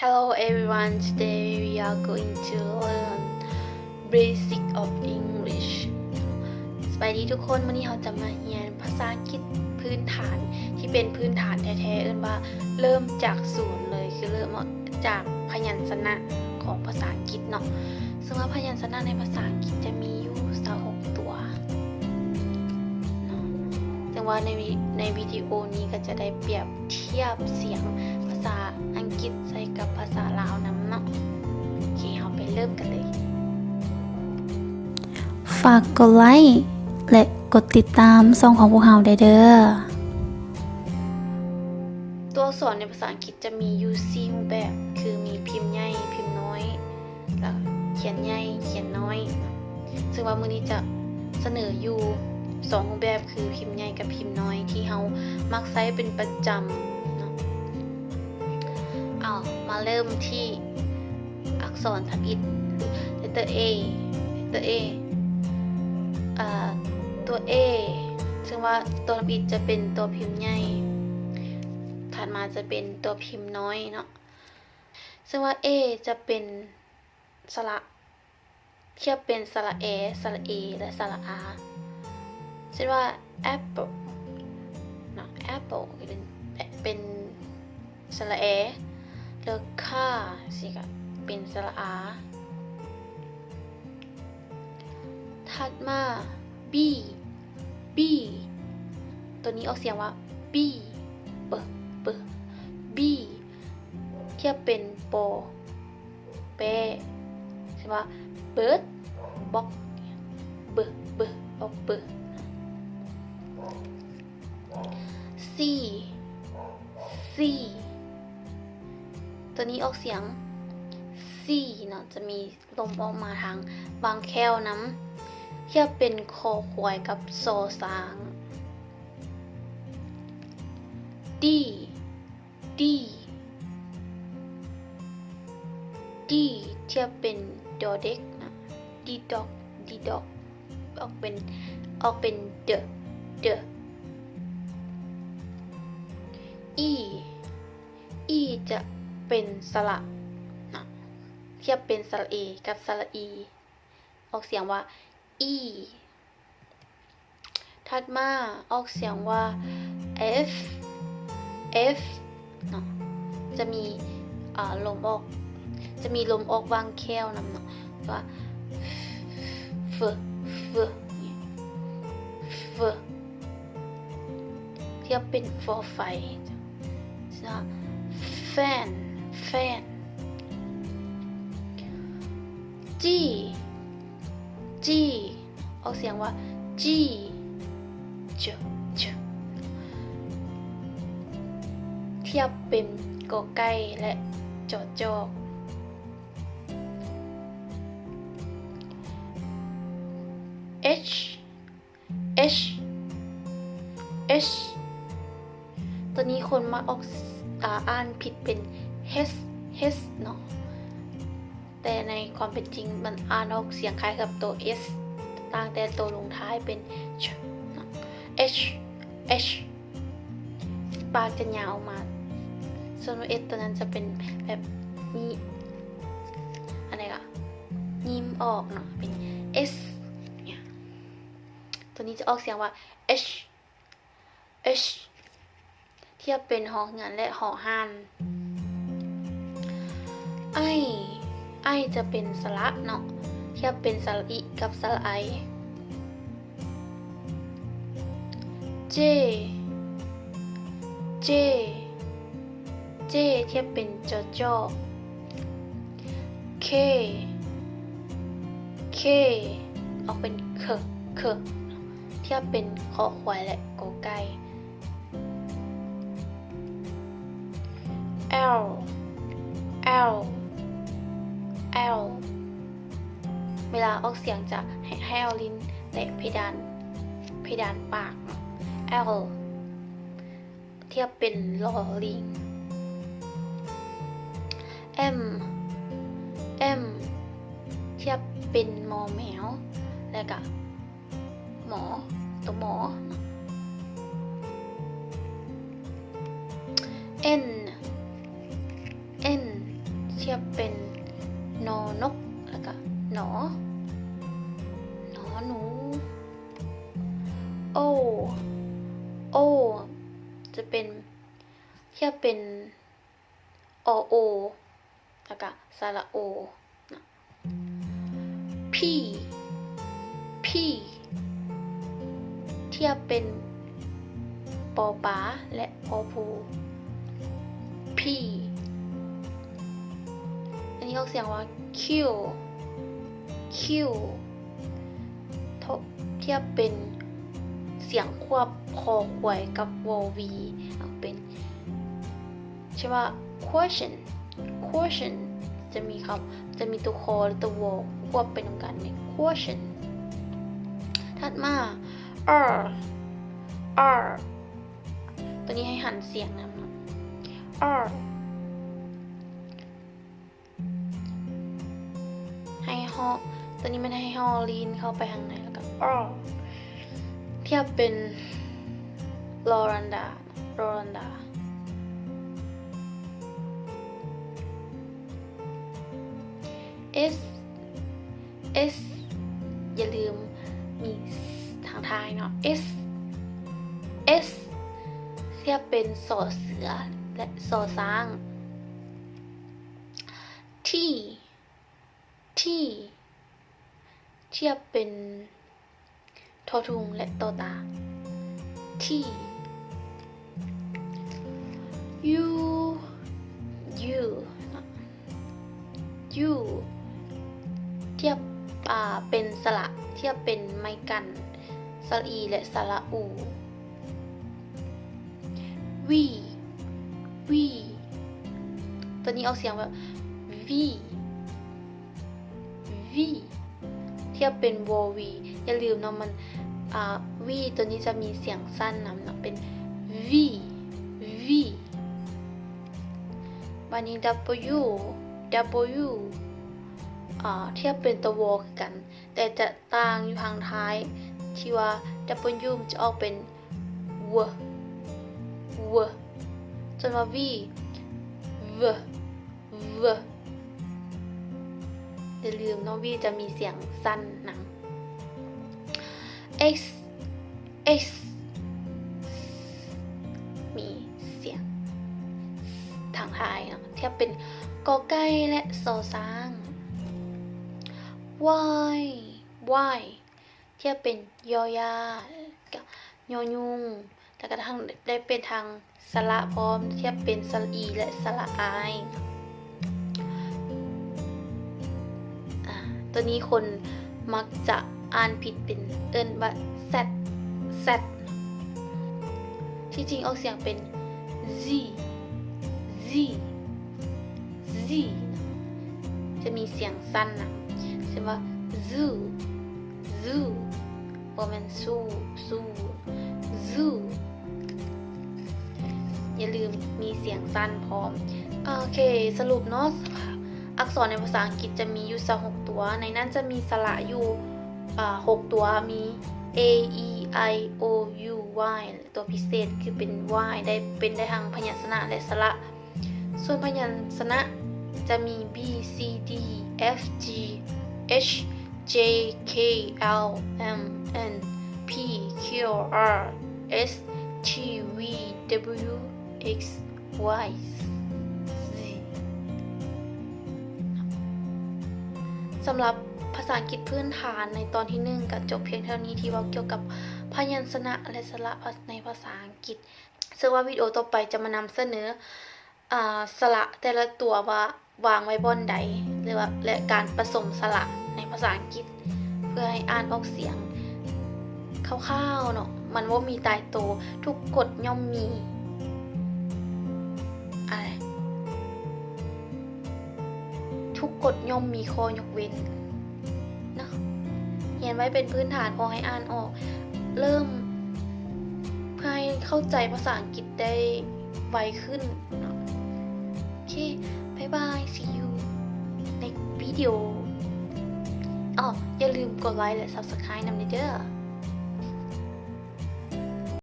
Hello everyone, today we are going to learn basic of English. ສະບາຍດີທຸກຄົນ, ມື້ນີ້ເຮົາຈະມາຮຽນພາສາອັງກິດພື້ນຖານ ທີ່ເປັນພື້ນຖານແທ້ໆ ເອີ້ນວ່າເລີ່ມຈາກສູນເລີຍ, ຄືເລີ່ມຈາກພະຍັນຊະນະຂອງພາສາອັງກິດເນາະ. ເຊິ່ງວ່າພະຍັນຊະນະໃນພາສາອັງກິດຈະມີຢູ່ຊາວຫົກຕົວເນາະ. ເຊິ່ງວ່າໃນວິ ໃນວິດີໂອນີ້ກໍຈະໄດ້ປຽບທຽບສຽງພາສາອັງກິດໃສ່ກັບພາສາລາວນຳເນາະ. ໂອເຄ, ເຮົາໄປເລີ່ມກັນເລີຍ. ຝາກກົດໄລ້ ແລະ ກົດຕິດຕາມຊ່ອງຂອງພວກເຮົາໄດ້ເດີ. ຕົວອັກສອນໃນພາສາອັງກິດຈະມີຢູ່ສີ່ຮູບແບບ ຄືມີພິມໃຫຍ່, ພິມນ້ອຍ ແລ້ວຂຽນໃຫຍ່, ຂຽນນ້ອຍ. ເຊິ່ງວ່າມື້ນີ້ຈະສະເໜີຢູ່ສອງຮູບແບບ ຄືພິມໃຫຍ່ກັບພິມນ້ອຍ ທີ່ເຮົາມັກໃຊ້ເປັນປະຈຳເນາະ. ເອົາ ມາເລີ່ມທີ່ອັກສອນທຳອິດ ເລດເຕີ A, ເລດເຕີ A. ເອີ ຕົວ A ເຊິ່ງວ່າຕົວທຳອິດຈະເປັນຕົວພິມໃຫຍ່, ຖັດມາຈະເປັນຕົວພິມນ້ອຍເນາະ. ເຊິ່ງວ່າ A ຈະເປັນ ສະຫຼະ ທຽບເປັນສະຫຼະແອ, ສະຫຼະເອ ແລະ ສະຫຼະອາ. ເຊັ່ນວ່າ apple ເນາະ, apple ເປັນ ເປັນສະຫຼະແອ, ແລ້ວ car ຊີ້ກະເປັນສະຫຼະອາ. ຖັດມາ B, B ໂຕນີ້ອອກສຽງວ່າ B, B, B, B ທຽບເປັນ ປໍ ແປ ເຊັ່ນວ່າ ເບີດ ບັອກ ເບີ ເບີ ອອກ ເບີ. C, C ໂຕນີ້ອອກສຽງ C ເນາະ, ຈະມີລົມອອກມາທາງວາງແຂ້ວນຳ, ທຽບເປັນ ຄໍຄວາຍ ກັບ ຊໍຊ້າງ. D, D, D ທຽບເປັນ ດໍເດັກນະ, ດີດອກ ດີດອກ ອອກເປັນ ອອກເປັນ ເດີ ເດີ. E, E ຈະເປັນສະຫຼະນະ, ທຽບເປັນສະຫຼະເອ ກັບສະຫຼະອີ ອອກສຽງວ່າ E. ຖັດມາອອກສຽງວ່າ F, F ເນາະ, ຈະມີ ອາ ລົມອອກ ຈະມີລົມອອກວາງແຂ້ວນຳເນາະ, ວ່າ F, F, F ທຽບເປັນ ຟໍໄຟ ເຊັ່ນວ່າ fan, fan. G, G ອອກສຽງວ່າ G, G, G ທຽບເປັນ ກໍໄກ່ ແລະ ຈອຈອກ. H, H, H ໂຕນີ້ຄົນມັກອອກ ອາ ອ່ານຜິດເປັນ H, H ເນາະ, ແຕ່ໃນຄວາມເປັນຈິງມັນອ່ານອອກສຽງຄ້າຍກັບໂຕ S, ຕ່າງແຕ່ໂຕລົງທ້າຍເປັນ Ch ເນາະ. H, H ປາກຈະຍາວອອກມາ, ສ່ວນ S ໂຕນັ້ນຈະເປັນແບບນີ້ ອັນໃດກະຍິ້ມອອກເນາະ, ເປັນ S ໂຕນີ້ຈະອອກສຽງວ່າ H, H ທຽບເປັນ ຮໍເຮືອນ ແລະ ຫໍຫ່ານ. I, I ຈະເປັນສະຫຼະເນາະ, ທຽບເປັນສະຫຼະອິ ກັບສະຫຼະໄອ. J, J, J ທຽບເປັນ ຈອຈອກ. K, K ອອກເປັນ K, K ທຽບເປັນ ຄໍຄວາຍ ແລະ ກໍໄກ່. L, L, L ເວລາອອກສຽງຈະໃຫ້ ໃຫ້ເອົາລີ້ນແຕະເພດານ ເພດານປາກ. L ທຽບເປັນ ລໍລີງ. M, M ທຽບເປັນ ມໍແມວ ແລະກະ ໝໍ ໂຕໝໍ. N, N ທຽບເປັນ ນ ນົກ ແລ້ວກະ ໜ ໜ ໜູ. ໂອ ໂອ ຈະເປັນ ທຽບເປັນ ອ ໂອ ແລ້ວກະ ສະຫຼະໂອ. ພີ ພີ ທຽບເປັນ ປໍປາ ແລະ ພໍພູ. ພີ ອັນນີ້ອອກສຽງວ່າ ຄິວ ຄິວ ທ- ທຽບເປັນສຽງຄວບ ຄໍຄວາຍ ກັບ ວໍວີ ເປັນ ເຊັ່ນວ່າ ຄວຽຊັນ ຄວຽຊັນ ຈະມີຄຳ ຈະມີຕົວ ຄ ແລະ ຕົວ ວໍ ຄວບໄປນຳກັນ ເປັນ ຄວຽຊັນ. ຖັດມາ ອາ ອາ ຕົວນີ້ໃຫ້ຫັນສຽງນຳເນາະ ອາ ໃຫ້ເຮົາ ຕົວນີ້ແມ່ນໃຫ້ເຮົາລີນເຂົ້າໄປທາງໃນ ແລ້ວກໍ ອາ ທຽບເປັນ ລໍລັນດາ ລໍລັນດາ. ເອສ ເອສ ຢ່າລືມມີ ສ ທາງທ້າຍເນາະ ເອສ ເອສ ທຽບເປັນ ສໍເສືອ ແລະ ຊໍຊ້າງ. ທີ ທີ ທຽບເປັນ ທໍທຸງ ແລະ ຕໍຕາ ທີ ຢູ ຢູ ຢູ ທຽບ ອ່າ ເປັນສະຫຼະ ທຽບເປັນໄມ້ກັນ ສະຫຼະອີ ແລະ ສະຫຼະອູ. ວີ ວີ ຕົວນີ້ອອກສຽງແບບ ວີ ວີ ທຽບເປັນ ວໍວີ ຢ່າລືມເນາະ ມັນ ອ່າ ວີ ຕົວນີ້ຈະມີສຽງສັ້ນນຳເນາະ ເປັນ ວີ ວີ. ບາດນີ້ ດັບເບິນຢູ ດັບເບິນຢູ ອ່າ ທຽບເປັນຕົວ ວ ຄືກັນ ແຕ່ຈະຕ່າງຢູ່ທາງທ້າຍ ທີ່ວ່າ ດັບເບິນຢູ ມັນຈະອອກເປັນ ເວີ ເວີ ສ່ວນວ່າ ວີ ເວີ ເວີ. ຢ່າລືມເນາະ ວີ ຈະມີສຽງສັ້ນນຳ. ເອັກ ເອັກ ມີສຽງທາງທ້າຍເນາະ ທຽບເປັນ ກ ໄກ່ ແລະ ຊໍຊ້າງ. ວາຍ ວາຍ ທຽບເປັນ ຍໍຢາ ແລ້ວກະ ຍໍຍຸງ ແລ້ວກະທັງ ໄດ້ເປັນທັງ ສະຫຼະພ້ອມ ທຽບເປັນ ສະຫຼະອີ ແລະ ສະຫຼະອາຍ. ອາ ຕົວນີ້ຄົນມັກຈະອ່ານຜິດເປັນ ເອີ້ນວ່າ ແຊັດ ແຊັດ ທີ່ຈິງອອກສຽງເປັນ ຊີ ຊີ ຊີ ຈະມີສຽງສັ້ນນຳ ເຊັ່ນວ່າ ຊູ ຊູ ບໍ່ແມ່ນ ຊູ ຊູ ຊູ. ຢ່າລືມມີສຽງສັ້ນພ້ອມ. ໂອເຄ ສະຫຼຸບເນາະ ອັກສອນໃນພາສາອັງກິດຈະມີຢູ່ຊາວຫົກຕົວ, ໃນນັ້ນຈະມີສະຫຼະຢູ່ ອາ ຫົກຕົວ, ມີ ເອ ອີ ໄອ ໂອ ຢູ ວາຍ ແລະ ຕົວພິເສດຄືເປັນ ວາຍ ໄດ້ເປັນໄດ້ທັງພະຍັນຊະນະ ແລະ ສະຫຼະ. ສ່ວນພະຍັນຊະນະຈະມີ ບີ ຊີ ດີ ເອັຟ ຈີ ເອັດ ເຈ ເຄ ແອລ ເອັມ ເອັນ ພີ ຄິວ ອາ ເອັສ ທີ ວີ ດັບເບິນຢູ ເອັກ ວາຍ ຊີ. ສຳລັບພາສາອັງກິດພື້ນຖານໃນຕອນທີໜຶ່ງ ກໍຈົບພຽງເທົ່ານີ້ ທີ່ເວົ້າກ່ຽວກັບພະຍັນຊະນະ ແລະ ສະຫຼະໃນພາສາອັງກິດ. ເຊິ່ງວ່າວິດີໂອຕໍ່ໄປຈະມານຳສະເໜີ ອາ ສະຫຼະແຕ່ລະຕົວວ່າວາງໄວ້ບ່ອນໃດ ຫຼືວ່າ ແລະ ການປະສົມສະຫຼະໃນພາສາອັງກິດ ເພື່ອໃຫ້ອ່ານອອກສຽງຄ່າວໆເນາະ, ມັນບໍ່ມີຕາຍໂຕ, ທຸກກົດຍ່ອມມີ ອາ ທຸກກົດຍ່ອມມີຂໍ້ຍົກເວັ້ນເນາະ. ຮຽນໄວ້ເປັນພື້ນຖານພໍໃຫ້ອ່ານອອກ, ເລີ່ມເພື່ອໃຫ້ເຂົ້າໃຈພາສາອັງກິດໄດ້ໄວຂຶ້ນເນາະ. ໂອເຄ ບາຍບາຍ see you next video. ອໍ ຢ່າລືມກົດໄລ ແລະ Subscribe ນຳເດີ.